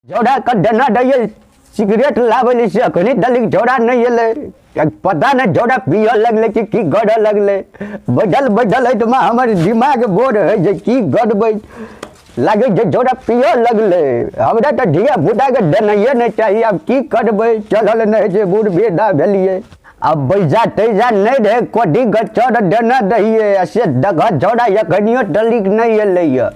झोड़ा के देना दैयै सिगरेट लाबै लै से अखनी दलिक झोड़ा नहि एलै, पता नहि झोड़ा पियऽ लगलै कि की करऽ लगलै। बैठल बैठल एहिठमा हमर दिमाग बोर होइ छै, की करबै, लागै छै झोड़ा पियऽ लगलै। हमरा तऽ धिया पुताके देनाइए नहि चाही, आब की करबै, चलल नहि होइ छै, बूढ़ वृद्धा भेलियै। आब पैसा तैसा नहि रहै, कोठीके चढ़ देने रहियै आ से देखऽ झोड़ा एखनियो तलिक नहि एलैए,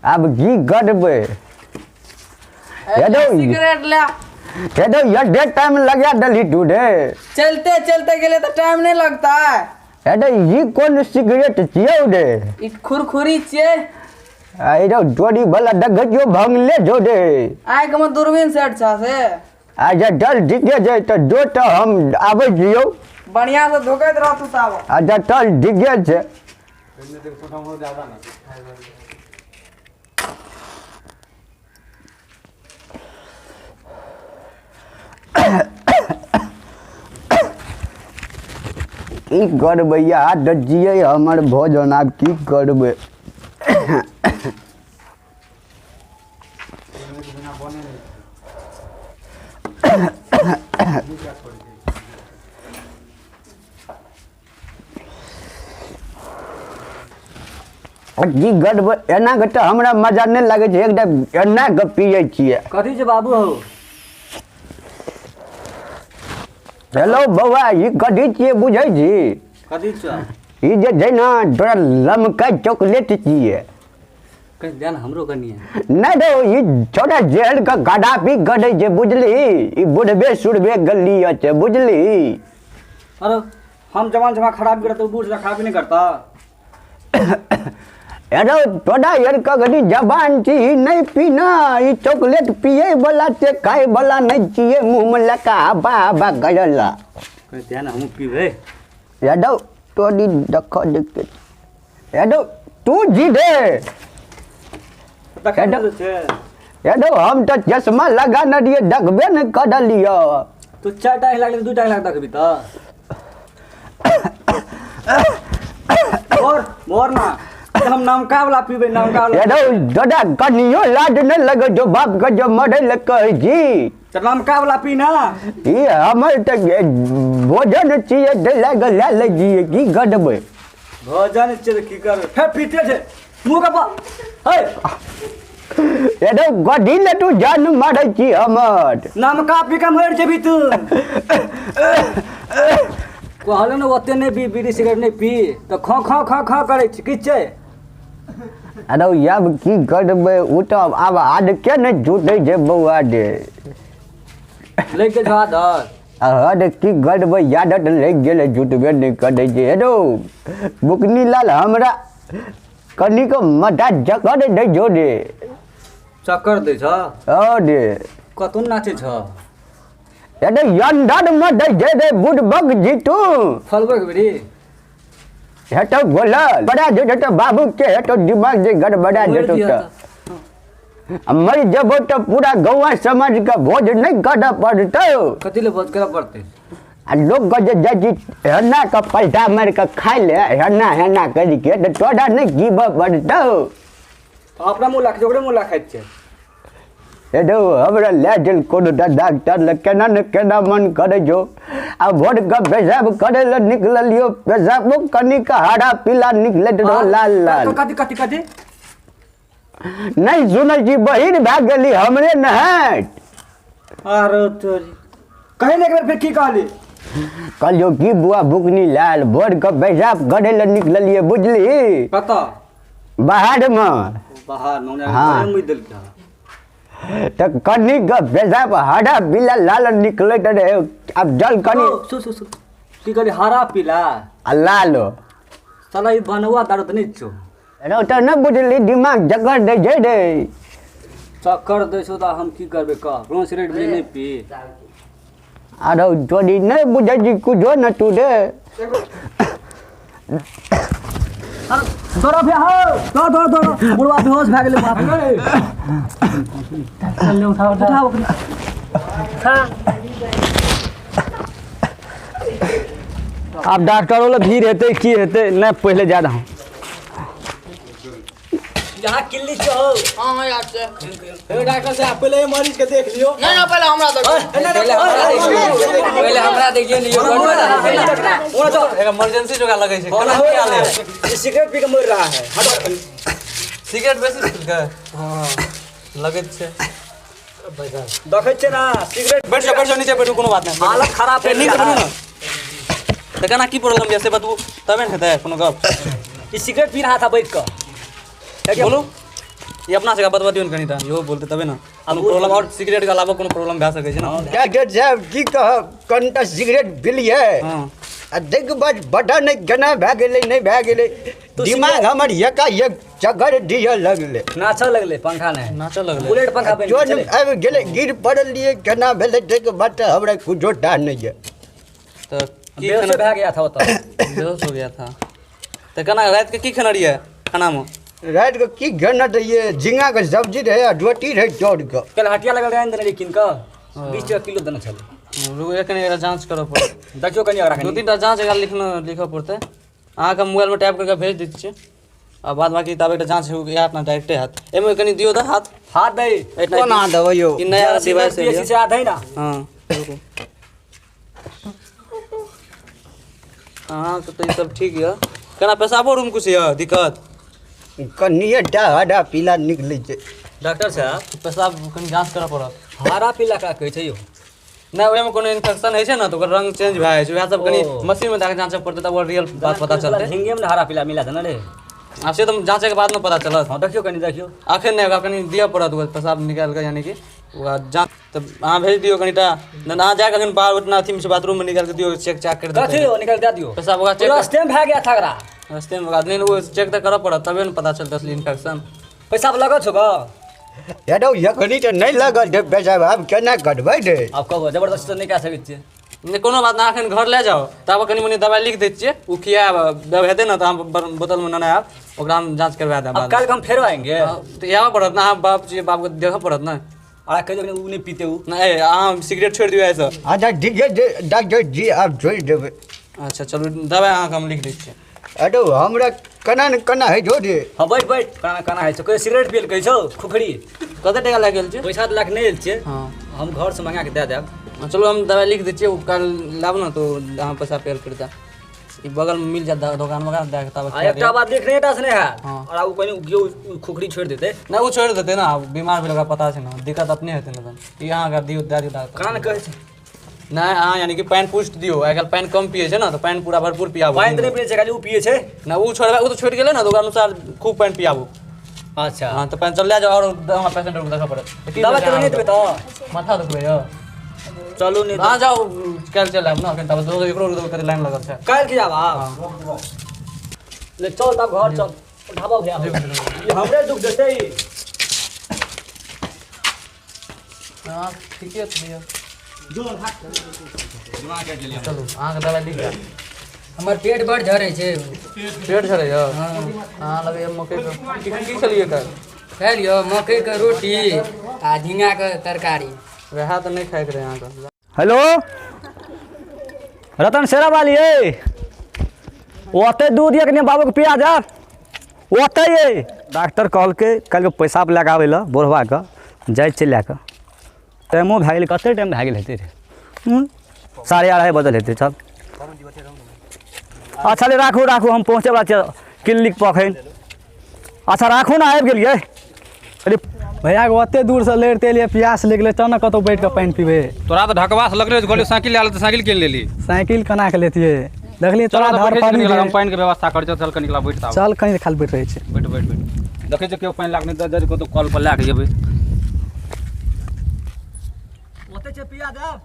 आब की करबै। हेलो सिगरेट ले हेलो, ये टाइम लगा देली तू रे। चलते चलते गेले तो टाइम नहीं लगता है। हेलो, ई कोन सिगरेट छियौ रे? ई खुरखुरी छियै। अरे चोरी वाला देखै छियौ भंगले छौ रे। आइ के दूरबीन सेट छ से। अच्छा चल ठीके छै, तऽ जो तऽ हम आबै छियौ। बढ़िया से धोकैत रह तू ताब। अच्छा चल ठीके छै। की करबै यार, तऽ जियै हमर भोजन, आब की करबै। की गड़बड़, एना के तऽ हमरा मजा नहि लागै छै, एकदम एना के पियै छियै। कथी छै बाबू हौ? हेलो बौआ, ई कथी छियै बुझै छी? कथी छै? ई जे छै ने तोरा लमका चॉकलेट छियै। कनि दे ने हमरो कनि। नहि रे, ई छोटा जेहन के गडापी गढ़ै छै बुझली, ई बुढ़बे सुढ़बे गली छै बुझली। अरे हम जवान जमा खराब करत तो बूढ़ खराबी नहीं करता। अरे तोरा यार कगरी जबान छी, ई नहीं पीना, ई चॉकलेट पिए वाला छै, खाए वाला नहीं छियै, मुंह में लगा हवा हवा करला। कनि दे ने हमहूँ पीबै। यादव तोरी देख देख, यादव तू जी दे। देखै नहि छै। यादव हम तऽ चश्मा लगा न रहियै, देखबे नहि करलियै। तू 4टा आँखि लागलै, 2टा आँखि देखबी तऽ। मोर मोर ना हम नमका वाला पीबै, नमका वाला। यादव दादा कनियो लाज नहि लगै छौ बाप के जो मरै लए कहै छी। तऽ नमका वाला पी ना। ई हमर तऽ भोजन छियै, दै लए कऽ लए लै छियै, की करबै। भोजन छियै तऽ की करबै, फेर पीते छै मुँह के हे। यादव गड्ढी ले तू जान मारै छी हमर। नमका पी के मरि जेबी तू। कहले ने ओते नहि पी, बीड़ी सिगरेट नहि पी, तऽ खो खो खो खो करै छी, की छै? अरे आब की करबै, ओ तऽ आब आद के नहि जुटै छै बौआ रे। लागि गेल छौ आदत? हद की करबै, आदत लागि गेलै, जुटबे नहि करै छै। हेरो बुकनी लाल, हमरा कनिक माथा चक्कर दै छौ रे। चक्कर दै छौ? हँ रे। कतौ नाचै छौ? अरे अंदर मे दै छै रे बुढ़बक जीतू। फलबै के बेरी? हेतौ गोलल बड़ा जे हेतौ बाबू के, हेतौ दिमाग जे गड़बड़ा जेतौ तऽ मरि जेबो तऽ पूरा गौआ समाज के भोज नहि करऽ पड़तौ। कथी ले भोज करऽ पड़तै? आ लोक के जे जाइ छी हेना के पैसा मारि कऽ खाइ ले, हेना हेना करिके, तऽ तोरा नहि जीबऽ पड़तौ। अपना मुँह लाख ओकरे मुँह लाख खाइत छै। हेलो हमरा लए गेल कोनो डॉक्टर लग, केना ने केना मन करै छौ। आ भोर के पेशाब करै लए निकललियौ, पेशाबो कनिक हरा पीला निकलैत रहौ, लाल लाल। कथी कथी कथी? नहि सुनै छी, बहिर भए गेली हमरे नहैत। अरे तोरी कही ने एक बेर फेर की कहली? कहलियौ की बुआ बुकनी लाल, भोर के पेशाब करै लए निकललियै बुझली। कतऽ? बाहर मे। बाहर मे? हाँ। मुइ देलकै तऽ कनिक पेशाब हरा पीला लाल निकलैत रहै, आब जल कनि। सु सु सु की कहली हरा पीला आ लाल? साला ई बनवा दारू तऽ नहि छौ। अरे तऽ नहि बुझली, दिमाग चक्कर दै छै रे। चक्कर दै छौ तऽ हम की करबै कह, कोनो सिगरेट बीड़ी नहि पी। अरे तोरी नहि बुझै छी कुछो न तू रे। दौड़ा भैया हो, दौड़ दौड़ दौड़, बुढ़वा बेहोश भए गेलै बाप रे। उठाओ उठाओ। आब डॉक्टरो लग भीड़ हेतै की हेतै नहि, पहिले जा दहूँ। यहाँ किल्ली छौ। हाँ हाँ याद छै। डॉक्टर साहब पहिले ई मरीज के देख लियो। नहीं नहीं, पहले हमरा देखो, पहले हमरा देखियो ने। इमरजेंसी जोगा लगै छै, केना पिया ले? ई सिगरेट पी के मर रहा है। हटो। सिगरेट बेसी पीलकै? हां, लगैत छै। देखै छियै ना सिगरेट। बैठ जाओ, बैठ जाओ, नीचे बैठू, कोनो बात नहि। हालत खराब है। नीचे बैठू ना। तऽ केना की प्रॉब्लम यऽ से बतबू तबे ने हेतै कोनो गप। ई सिगरेट पी रहा था बैठ कऽ। बोलू, ई अपना सबके बतबा दियौ ने कनिटा, इहो बोलतै तबे ने। कोनो प्रॉब्लम आओर सिगरेट के अलावा कोनो प्रॉब्लम भए सकै छै ने? डॉक्टर साहब की कहब, कनिटा सिगरेट पिलियै हँ। आ देख बस बड़ा नहि केना भए गेलै, नहि भए गेलै, दिमाग हमर एकाएक चक्कर दिअ लगलै। नाचऽ लगलै पंखा नहि। नाचऽ लगलै। बुलेट पंखा बनि जोन गेलै। आबि गेलै, गिर पड़लियै, केना भेलै ताहिके बाद तऽ हमरा कुछो टा नहि यऽ। तऽ की बेहोश खाना भए गया था ओतऽ। बेहोश हो गया था। तऽ केना रातिके की खेने रहियै खानामे? रातिके की खेने रहियै, झिङ्गाके सब्जी रहै आ रोटी रहै चाउरके। काल्हि हटिया लगल रहै, आनि देने रहियै कीन कऽ, 20 टका किलो देने छलै। रुकू, एखन एकरा जाँच करऽ पड़त। देखियौ कनि ओकरा। दू तीन टा जाँच एकरा लिखना लिखऽ पड़तै। अहाँके मोबाइलमे टाइप करि कऽ भेज दै छियै आ बाद बाकी तब एकटा जाँच हैत ने, डायरेक्टे हैत। एहिमे कनि दियौ तऽ हाथ। हाथ दै। एहिठाम। कोना देबै यौ? ई नया डिवाइस पियै छी से हाथ दै ना। हँ, रुकू। अहाँके तऽ ई सब ठीक यऽ। केना पेशाबो रूम किछु यऽ दिक्कत? कनिए टा हरा पीला निकलै छै। डॉक्टर साहब पेशाब कनि जाँच करऽ पड़त। हरा पीला का कहै छै यौ? नहि, ओहिमे कोनो इन्फेक्शन होइ छै ने तऽ ओकर रंग चेंज भए जाइ छै। उएह सब कनि ओ। मशीनमे दए कऽ जाँचऽ पड़तै, तब ओकर रियल बात पता चलतै। झिंगे में हरा पीला मिला था ना रे। आब से तऽ जाँचैके बाद ने पता चलत। हाँ, देखियौ कनि, देखियौ। अखन नहि, ओकरा कनि दिअ पड़त ओकर पेशाब निकालि कऽ, यानी कि ओकरा जाँच तऽ अहाँ भेज दियौ कनिटा। नहि, अहाँ जाकऽ अखन बाहर उतना अथीमे छै, बाथरूममे निकालि कऽ दियौ, चेक चाक करि कथी देतै। यौ, निकालि दए दियौ। पेशाब ओकरा चेक। रास्ते में भए गया था ओकरा। रस्तेमे ओकरा नहि, ओ चेक तऽ करऽ पड़त, तबे ने पता चलतै असली इन्फेक्शन। पैसा लगल छौ गऽ? हेरो, एखनी तऽ नहि लगल छै पेशाब, आब केना कटबै रे? आब कहबो जबरदस्ती तऽ नहि कए सकै छियै। नहि, कोनो बात नहि, अखन घर लए जाउ, तब कनि मनि दबाइ लिख दै छियै, ओ खियाएब। जब हेतै ने तऽ हम बोतलमे नेने आयब, ओकरा हम जाँच करवा देब। अब बादमे। काल्हि हम फेरो आएंगे। तऽ आबऽ पड़त ने, अहाँ बाप छियै, बापके देखऽ पड़त ने। आ कहियो कनि उ नहि पीते उ। नहि, अहाँ सिगरेट छोड़ि दियौ आइसँ। अच्छा ठीके छै डॉक्टर जी, आब छोड़ि देबै। अच्छा चलू, दबाइ अहाँके हम लिख दै छियै। अरे हमरा केना ने केना होइ छौ रे। हाँ, बैठ बैठ। केना केना होइ छौ? कोइ सिगरेट पियल कहै छौ खुखड़ी। कते टाका लागि गेल छै? पैसा तऽ लाख नहि आयल छियै। हँ। हम घरसँ मंगा के दए देब। चलू, हम दबाइ लिख दै छियै, ओ काल्हि लाबू ने तऽ अहाँ पैसा पे करि देब। ई बगलमे मिल जायत दोकानमे, ओकरा दए कऽ तब आ एकटा बात लिखने टा से नहि हैत। हँ। और ओ कनि ओ खुखड़ी छोड़ि देतै। नहि, ओ छोड़ि देतै ने, आब बीमार भेल ओकरा पता छै ने, दिक्कत अपने हेतै ने। तहन ई अहाँके दियौ, दए दियौ डॉक्टर। केना ने कहै छै? नहि, अहाँ यानी कि पानि पुष्ट दियौ। आइ काल्हि पानि कम पियै छै ने, तऽ पानि पूरा भरपूर पियाबू। पानि तऽ नहि पियै छै, खाली ओ पियै छै। नहि, ओ छोड़बै, ओ तऽ छोड़ि गेलै ने, तऽ ओकरा अनुसार खूब पानि पियाबू। अच्छा। हँ, तऽ पानि चल लए जाउ, आओर हमरा पेशेंट देखऽ पड़त। तऽ की दबाइ तबाइ नहि देबै तऽ? माथा दुखबै यौ। चलू नहि। अहाँ जाउ, काल्हि चलि आयब ने, एखन तब दोसर एकरो कते लाइन लगल छै। काल्हि की आब ले चल, तब घर चल, उठाबो भैया, ई हमरे दुख देतै ई। हँ, ठीके छै भैया। चलू, अहाँके दबाइ लिख देब। हमर पेट बड़ झरै छै। पेट झरै यऽ? अहाँ लगैए मकइके की की खेलियै काल्हि? खाइ मकइके रोटी आ झिङ्गाके तरकारी। वएह तऽ नहि खायके रहै अहाँके। हेलो, रतन शेरा वाली ये, ओतै दूध यऽ कनि बाबूके पिया जा ओतै ये। डॉक्टर कहलकै काल्हि पेशाब लए कऽ आबै लए बुढ़बाके, जाइ छियै लए कऽ। टाइमो भए गेलै, कते टाइम भए गेल हेतै रे? 2:30 बजल हेतै। चल, अच्छा ले, राखू राखू, हम पहुँचैवला छियै क्लिनिक पर एखन। अच्छा राखू ने, आबि गेलियै। अरे भैया के ओते दूर से लड़िते एलियै, प्यास लागि गेलै, चल ने कतहु बैठ कऽ पानि पीबै। तोरा तऽ ढकवा से लगले, कहलियै साइकिल लए ले तऽ साइकिल कीन लेली। साइकिल केना के लेतियै? देखलियै चल तोरा तऽ धर बैठै छी पानि कनि, हम दे। पानि के व्यवस्था करै छियौ, चल कनि काल बैठ। चल, कनि खाली बैठ रहै छै। बैठ बैठ बैठ, देखै छियै केओ पानि लागने दे दे, कतौ कल पर लए कऽ जेबै। ओतै छै, पिया देब।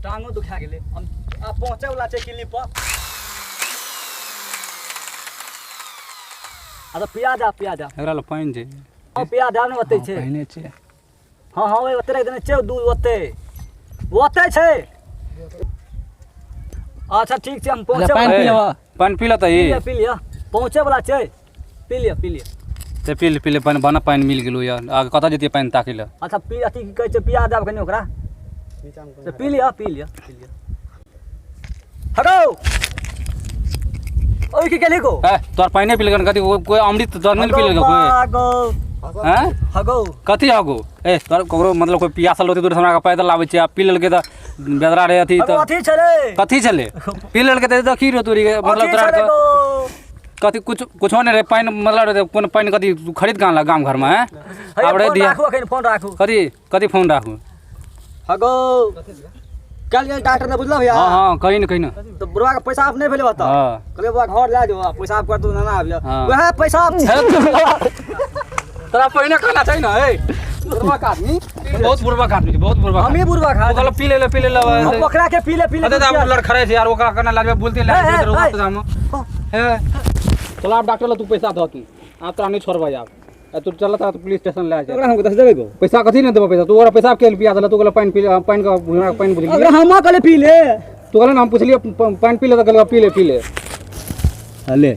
टांगो दुखा गेलै। हम आब पहुँचै वला छै क्लिनिक पर। अच्छा पिया जा, पिया जा। एकरा लग पानि छै। हँ, पिया देब ने, ओतै छै। पहिने छै। हँ हँ, ओहि ओतै राखि देने छै दूध, ओतै ओतै छै। अच्छा ठीक छै, हम पहुँचे पानि पी लेबऽ। पानि पी लेतै पी ई? लिअ, पी लिअ, पहुँचे वला छै, पी लिअ, पी लिअ। ते पी ले, पी ले पानि। बना पानि मिल गेलो यार, आगे कतऽ जतियै पानि ताकै लए? अच्छा पी, अथी की कहै छै, पिया देब कनि ओकरा से। पी लिअ, पी लिअ, पी लिअ। हटो। ओइ की केली गो ए तोर पानि पी लेलकन कथी कोई अमृत तोर नहीं पी लेलको कोई गो। हैं? हगो। कथी हगो? ए तोर ककरो मतलब कोई पियासल होते दूर से हमरा के पैदल आबै छै आ पी लेलकै तऽ बेदरा रहे अथी हगो तऽ अथी छलै। कथी छलै? पी लेलकै तऽ की रे तोरी के मतलब अथी तोरा छलै के गो। कथी कुछ कुछो नहि रहे पानि मतलब रहे कोन पानि कथी तू खरीद के आनलक गाम घरमे हैं? हे आब रहे फोन दिया राखू, अखन फोन राखू। कथी कथी फोन राखू? हगो कल गेल डॉक्टर ने बुझलौ भैया? हाँ हाँ कही न कही न। तो बुढ़वा के पैसा नहीं भेलै ओतऽ। हाँ। कहलियै बुआ घर लए जो पैसा कर तू ना आबियो। हाँ। वएह पैसा तोरा पहिने खाना छै न ए बुढ़वा के आदमी बहुत बुढ़वा के आदमी छै, बहुत बुढ़वा। हमही बुढ़वा खा ओ कहलक पी ले ले पी ले ले। हम ओकरा के पी ले पी ले। अरे तऽ आब लड़खड़ाइ छै यार ओकरा केना लागबै बोलते ए, ए, ले हे चल आब डॉक्टर लग तू पैसा दऽ तू आब तोरा नहि छोड़बै आब आ तू चल तोरा पुलिस स्टेशन लए जा। ओकरा हम दस देबै गो। पैसा कथी नहि देबो पैसा तू ओकरा पैसा के पिया देलक तू कहलक पानि पी ले पानि के हमरा पानि बुझलियै। ओकरा हम कहले पी ले। तू कहले ने हम पुछलियै पानि पी ले तऽ कहलक पी ले पी ले। ले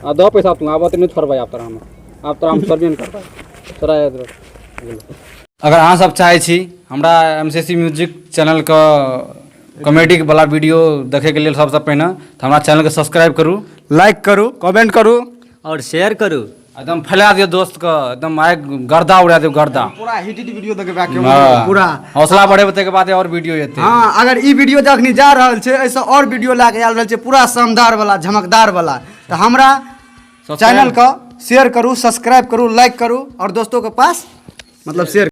आ दऽ पैसा तू आब ओते नहि छोड़बै आब तोरा हम आब तोरा हम छोड़बे नहि करबै तोरा अगर अहाँ सब चाहै छी हमरा एम सी सी म्यूजिक चैनलके कॉमेडी वाला वीडियो देखैके लेल सबसँ पहिने तऽ हमरा चैनलके सब्सक्राइब करू, लाइक करू, कमेंट करू और शेयर करू। एकदम फैला दियौ दोस्तके, एकदम आइ गर्दा उड़ा दियौ गर्दा। पूरा हिट हिट वीडियो देखबाक के हाँ। पूरा हौसला बढ़ेबै ताहिके बाद और वीडियो एतै। हाँ, अगर ई वीडियो जखनी जा रहल छै एहिसँ और वीडियो लए कऽ आयल रहल छै पूरा शानदार वाला झमकदार वाला। तऽ हमरा चैनल के शेयर करू, सब्सक्राइब करू, लाइक करू और दोस्तों के पास मतलब शेयर।